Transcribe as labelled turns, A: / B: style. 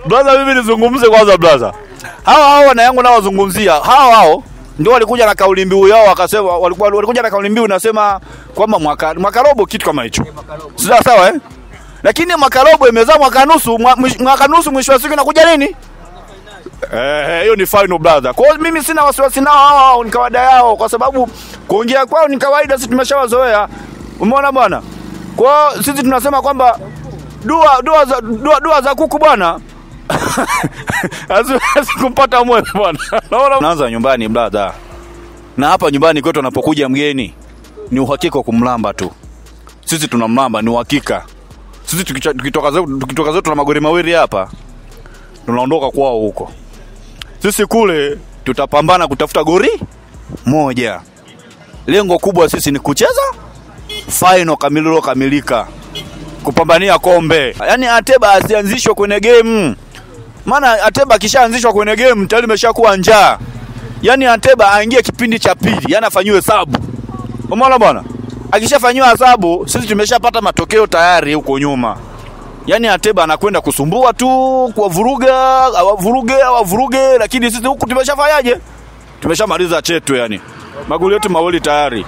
A: Brother, mimi nizungumze kwanza brother. Hawa hawa na yangu nawazungumzia. Hawa hao ndio walikuja na kauli mbiu yao wakasema, walikuja na kauli mbiu inasema kwamba mwaka robo kitu kama hicho. Sasa sawa eh? Lakini mwaka robo imezaa mwaka nusu, mwaka nusu mwisho wa siku inakuja nini? Hiyo ni final brother. Kwa hiyo mimi sina wasiwasi nao, hao ni kawaida yao kwa sababu kuongea kwao ni kawaida, sisi tumeshawazoea. Umeona bwana? Kwa hiyo sisi tunasema kwamba dua za kuku bwana. Kumpata mwe bwana. Naona naanza nyumbani brother. Na hapa nyumbani kwetu anapokuja mgeni ni uhakika kumlamba tu. Sisi tunamlamba ni uhakika. Sisi tukitoka zetu na magori mawili hapa tunaondoka kwao huko. Sisi kule tutapambana kutafuta gori moja. Lengo kubwa sisi ni kucheza final kamililo kamilika. Kupambania kombe. Yaani Ateba asianzishwe kwenye game. Maana Ateba akishaanzishwa kwenye game tayari imeshakuwa njaa. Yaani Ateba aingie kipindi cha pili, yaani afanyiwe hesabu. Umeona bwana? Akishafanyiwa hesabu, sisi tumeshapata matokeo tayari huko nyuma. Yaani Ateba anakwenda kusumbua tu, kuwavuruga, awavuruge, lakini sisi huku tumeshafanyaje? Tumeshamaliza chetu yani. Magoli yetu mawili tayari.